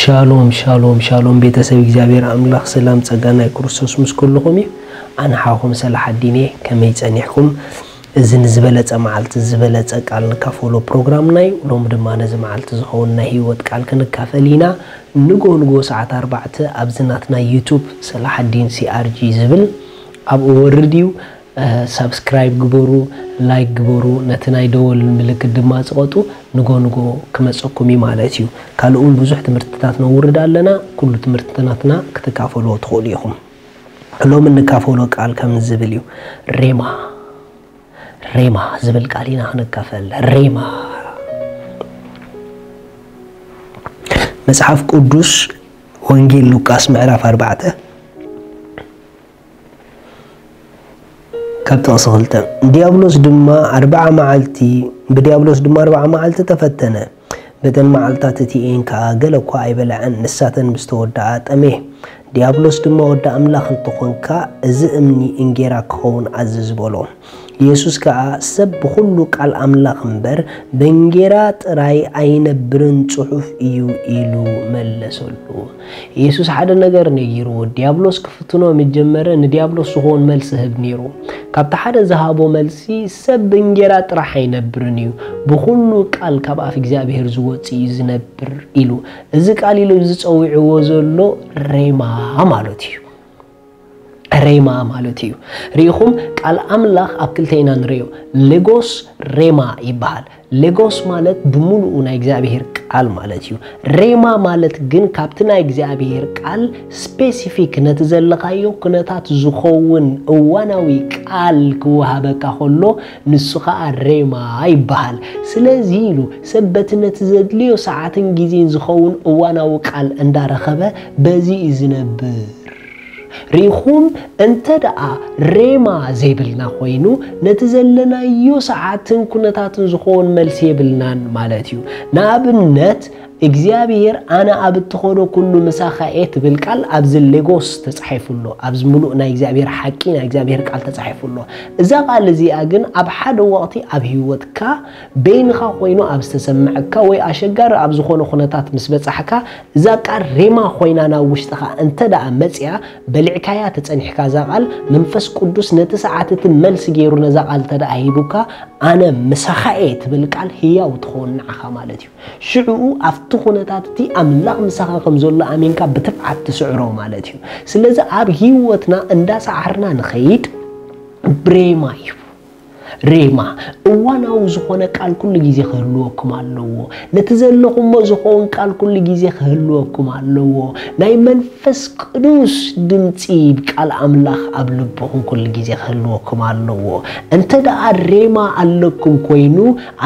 ሻሎም ሻሎም ሻሎም፣ ቤተሰብ እግዚኣብሔር ኣምላኽ ሰላም ጸጋ ናይ ክርስቶስ ምስ ኩልኹም እዩ። ኣነ ሓኹም ሰላሓዲን እየ። ከመይ ጸኒሕኩም? እዚ ንዝበለጸ መዓልቲ ዝበለጸ ቃል ንካፈሎ ፕሮግራምና እዩ። ሎሚ ድማ ነዚ መዓልቲ ዝኸውን ናይ ህይወት ቃል ክንካፈል ኢና። ንጎ ንጎ ሰዓት ኣርባዕተ ኣብዚ ናትና ዩቱብ ሰላሓዲን ሲኣርጂ ዝብል ኣብኡ ወርድ እዩ። ሳብስክራይብ ግበሩ፣ ላይክ ግበሩ፣ ነቲ ናይ ደወል ምልክት ድማ ጽቐጡ። ንጎ ንጎ ክመጸኩም እዩ ማለት እዩ። ካልእ እውን ብዙሕ ትምህርትታት ነውርድ ኣለና። ኩሉ ትምህርትታትና ክትካፈሉ ትኽእሉ ኢኹም። ሎሚ እንካፈሎ ቃል ከም ዝብል እዩ። ሬማ፣ ሬማ ዝብል ቃል ኢና ክንካፈል። ሬማ። መጽሓፍ ቅዱስ ወንጌል ሉቃስ ምዕራፍ ኣርባዕተ ካብ ጥቕሲ ክልተ፣ ዲያብሎስ ድማ ኣርብዓ መዓልቲ፣ ብዲያብሎስ ድማ ኣርብዓ መዓልቲ ተፈተነ። በተን መዓልታት እቲኤን ከኣ ገለ እኳ ኣይበልዐን፣ ንሳተን ምስ ተወድኣ ጠሜ። ዲያብሎስ ድማ፣ "ወዲ ኣምላኽ እንተኾንካ፣ እዚ እምኒ እንጌራ ክኸውን ኣዝዝ" በሎ። ኢየሱስ ከኣ፣ "ሰብ ብኹሉ ቃል ኣምላኽ እምበር፣ ብእንጌራ ጥራይ ኣይነብርን ጽሑፍ እዩ" ኢሉ መለሰሉ። ኢየሱስ ሓደ ነገር ነጊርዎ። ዲያብሎስ ክፍትኖ ምስ ጀመረ፣ ንዲያብሎስ ዝኸውን መልሲ ህብ ነይሩ። ካብቲ ሓደ ዝሃቦ መልሲ፣ "ሰብ ብእንጌራ ጥራሕ ኣይነብርን እዩ፣ ብኹሉ ቃል ካብ ኣፍ እግዚኣብሔር ዝወጽእ እዩ ዝነብር" ኢሉ። እዚ ቃል ኢሉ እዚ ጸዊዕዎ ዘሎ ሬማ ማለት እዩ። ሬማ ማለት እዩ። ርኢኹም፣ ቃል ኣምላኽ ኣብ ክልተ ኢና ንርእዮ። ሌጎስ፣ ሬማ ይበሃል። ሌጎስ ማለት ብምሉኡ ናይ እግዚኣብሔር ቃል ማለት እዩ። ሬማ ማለት ግን ካብቲ ናይ እግዚኣብሔር ቃል ስፔሲፊክ ነቲ ዘለኻዮ ኩነታት ዝኸውን እዋናዊ ቃል ክወሃበካ ከሎ፣ ንሱ ኸኣ ሬማ ይበሃል። ስለዚ ኢሉ ሰብ በቲ ነቲ ዘድልዮ ሰዓትን ግዜን ዝኸውን እዋናዊ ቃል እንዳረኸበ በዚ እዩ ዝነብር። ርኢኹም፣ እንተ ደኣ ሬማ ዘይብልና ኮይኑ፣ ነቲ ዘለናዮ ሰዓትን ኩነታትን ዝኸውን መልሲ የብልናን ማለት እዩ። ንኣብነት፣ እግዚኣብሔር፣ "ኣነ ኣብ እትኸዶ ኩሉ ምሳኻ እየ" ትብል ቃል ኣብዚ ሌጎስ ተጻሒፉ ኣሎ። ኣብዚ ምሉእ ናይ እግዚኣብሔር ሓቂ፣ ናይ እግዚኣብሔር ቃል ተጻሒፉ ኣሎ። እዛ ቃል እዚኣ ግን ኣብ ሓደ ወቕቲ ኣብ ህይወትካ በይንኻ ኮይኑ ኣብ ዝተሰምዐካ ወይ ኣሸጋሪ ኣብ ዝኾነ ኩነታት ምስ በጻሕካ፣ እዛ ቃል ሬማ ኮይና ናብ ውሽጥኻ እንተ ደኣ መጽያ፣ በሊዕካያ ተጸኒሕካ፣ እዛ ቃል መንፈስ ቅዱስ ነቲ ሰዓት እቲ መልሲ ገይሩ ነዛ ቃል እንተ ደኣ ሂቡካ፣ "ኣነ ምሳኻ እየ" ትብል ቃል ህያው ትኸውን ንዓኻ ማለት እዩ። ሽዑኡ ኣብቲ ኩነታት እቲ ኣምላኽ ምሳኻ ከም ዘሎ ኣሚንካ ብትብዓት ትስዕሮ ማለት እዩ። ስለዚ ኣብ ህይወትና እንዳሰዓርና ንኸይድ ብሬማ እዩ። ሬማ፣ እዋናዊ ዝኾነ ቃል ኩሉ ግዜ ክህልወኩም ኣለዎ። ነቲ ዘለኹሞ ዝኸውን ቃል ኩሉ ግዜ ክህልወኩም ኣለዎ። ናይ መንፈስ ቅዱስ ድምጺ ቃል ኣምላኽ ኣብ ልብኹም ኩሉ ግዜ ክህልወኩም ኣለዎ። እንተ ደኣ ሬማ ኣለኩም ኮይኑ፣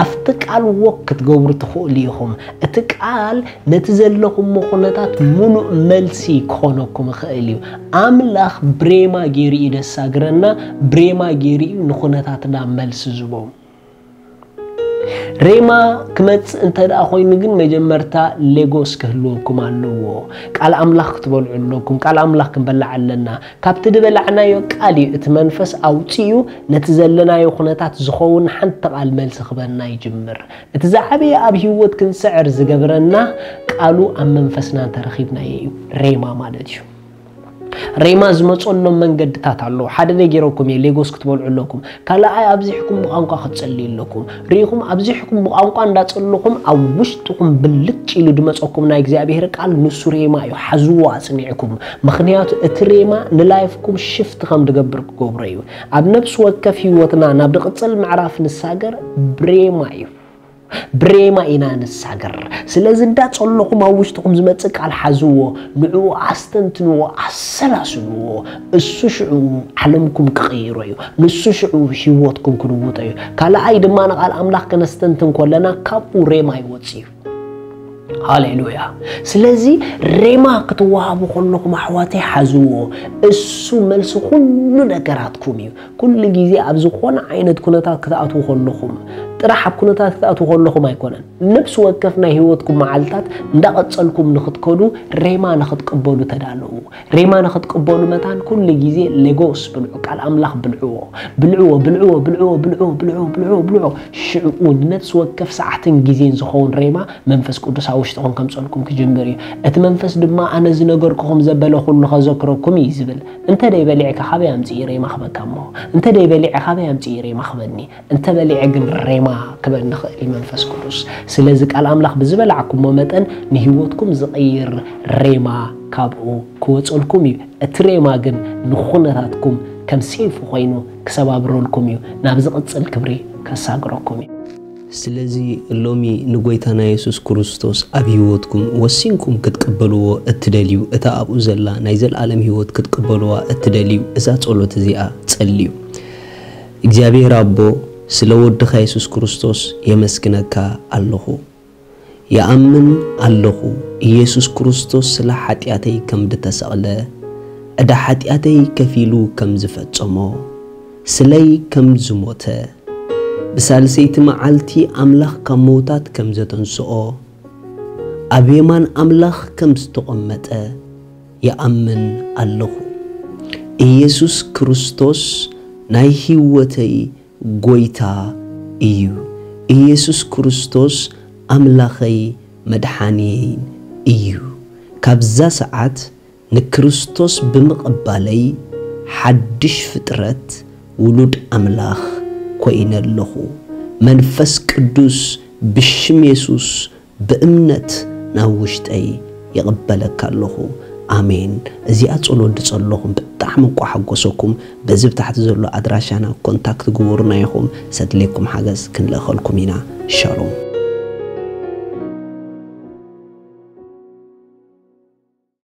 ኣብቲ ቃል ወክ ክትገብሩ ትኽእሉ ኢኹም። እቲ ቃል ነቲ ዘለኹሞ ኩነታት ምሉእ መልሲ ክኾነኩም ይኽእል እዩ። ኣምላኽ ብሬማ ገይሩ እዩ ደሳግረና፣ ብሬማ ገይሩ እዩ ንኹነታትና መልሲ ዝቦ። ሬማ ክመጽእ እንተ ደኣ ኮይኑ ግን መጀመርታ ሌጎስ ክህልወኩም ኣለዎ። ቃል ኣምላኽ ክትበልዑ ኣለኩም። ቃል ኣምላኽ ክንበልዕ ኣለና። ካብቲ ዝበላዕናዮ ቃል እዩ እቲ መንፈስ ኣውጺኡ ነቲ ዘለናዮ ኩነታት ዝኸውን ሓንቲ ቃል መልሲ ክበና ይጅምር። እቲ ዝዓበየ ኣብ ህይወት ክንስዕር ዝገብረና ቃሉ ኣብ መንፈስና እንተረኺብናዮ እዩ። ሬማ ማለት እዩ። ሬማ ዝመጸሎም መንገድታት ኣለዉ። ሓደ ነጊረኩም እየ፣ ሌጎስ ክትበልዑ ኣለኩም። ካልኣይ ኣብዚሕኩም ብቋንቋ ክትጸልዩ ኣለኩም። ርኢኹም ኣብዚሕኩም ብቋንቋ እንዳጸለኹም ኣብ ውሽጥኹም ብልጭ ኢሉ ድመጸኩም ናይ እግዚኣብሔር ቃል ንሱ ሬማ እዩ። ሓዝዎ ኣጽኒዕኩም። ምኽንያቱ እቲ ሬማ ንላይፍኩም ሽፍት ከም ድገብር ክገብሮ እዩ። ኣብ ነፍሲ ወከፍ ህይወትና ናብ ድቕጽል ምዕራፍ ንሳገር ብሬማ እዩ። ብሬማ ኢና ንሳገር። ስለዚ እንዳጸለኹም ኣብ ውሽጥኹም ዝመጽእ ቃል ሓዝዎ፣ ንዕኡ ኣስተንትንዎ፣ ኣሰላስልዎ። እሱ ሽዑ ዓለምኩም ክቕይሮ እዩ። ንሱ ሽዑ ህይወትኩም ክልውጦ እዩ። ካልኣይ ድማ ንቃል ኣምላኽ ከነስተንትን ከለና ካብኡ ሬማ ይወጽእ እዩ። ሃሌሉያ። ስለዚ ሬማ ክትወሃቡ ከለኹም ኣሕዋተይ ሓዝዎ። እሱ መልሲ ኩሉ ነገራትኩም እዩ። ኩሉ ግዜ ኣብ ዝኾነ ዓይነት ኩነታት ክትኣትዉ ከለኹም ጥራሕ ኣብ ኩነታት ክትኣትዉ ከለኹም ኣይኮነን። ነፍሲ ወከፍ ናይ ህይወትኩም መዓልታት እንዳቐጸልኩም ንኽትከዱ ሬማ ንኽትቅበሉ ተዳለዉ። ሬማ ንኽትቅበሉ መታን ኩሉ ግዜ ሌጎስ ብልዑ፣ ቃል ኣምላኽ ብልዕዎ። ብልዕዎ፣ ብልዕዎ፣ ብልዕዎ፣ ብልዕዎ፣ ብልዕዎ፣ ብልዕዎ፣ ብልዕዎ። ሽዕኡ ንነፍሲ ወከፍ ሰዓትን ግዜን ዝኸውን ሬማ መንፈስ ቅዱስ ኣብ ውሽጥኹም ከምጸልኩም ክጅምር እዩ። እቲ መንፈስ ድማ ኣነ ዝነገርኩኹም ዘበለ ኩሉ ከዘክረኩም እዩ ዝብል። እንተ ደይ በሊዕካ ካበይ ኣምጽእ ሬማ ክበካ እሞ? እንተ ደይ በሊዐ ካበይ ኣምጽእ ሬማ ክበኒ? እንተ በሊዐ ግን ሬማ ክበኒ ክእል እዩ መንፈስ ቅዱስ። ስለዚ ቃል ኣምላኽ ብዝበላዕኩሞ መጠን ንህይወትኩም ዝቕይር ሬማ ካብኡ ክወጸልኩም እዩ። እቲ ሬማ ግን ንኹነታትኩም ከም ሴፍ ኮይኑ ክሰባብረልኩም እዩ፣ ናብ ዝቕጽል ክብሪ ከሳግረኩም እዩ። ስለዚ ሎሚ ንጎይታና የሱስ ክርስቶስ ኣብ ህይወትኩም ወሲንኩም ክትቅበልዎ እትደልዩ፣ እታ ኣብኡ ዘላ ናይ ዘለኣለም ህይወት ክትቅበልዋ እትደልዩ፣ እዛ ጸሎት እዚኣ ጸልዩ። እግዚኣብሔር ኣቦ፣ ስለ ወድኻ የሱስ ክርስቶስ የመስግነካ ኣለኹ። ይኣምን ኣለኹ፣ ኢየሱስ ክርስቶስ ስለ ሓጢኣተይ ከም ዝተሰቕለ፣ ዕዳ ሓጢኣተይ ከፊሉ ከም ዝፈጸሞ፣ ስለይ ከም ዝሞተ፣ ብሳልሰይቲ መዓልቲ ኣምላኽ ካብ ምዉታት ከም ዘተንስኦ፣ ኣብ የማን ኣምላኽ ከም ዝተቐመጠ ይኣምን ኣለኹ። ኢየሱስ ክርስቶስ ናይ ህይወተይ ጎይታ እዩ። ኢየሱስ ክርስቶስ ኣምላኸይ መድሓንየይን እዩ። ካብዛ ሰዓት ንክርስቶስ ብምቕባለይ ሓድሽ ፍጥረት ውሉድ ኣምላኽ ኮይነ ኣለኹ። መንፈስ ቅዱስ ብሽም የሱስ ብእምነት ናብ ውሽጠይ ይቕበለካ ኣለኹ። ኣሜን። እዚኣ ጸሎት ዝጸለኹም ብጣዕሚ እንቋ ሓጎሰኩም። በዚ ብታሕቲ ዘሎ ኣድራሻና ኮንታክት ግበሩና ኢኹም። ዘድልየኩም ሓገዝ ክንልእኸልኩም ኢና። ሻሎም።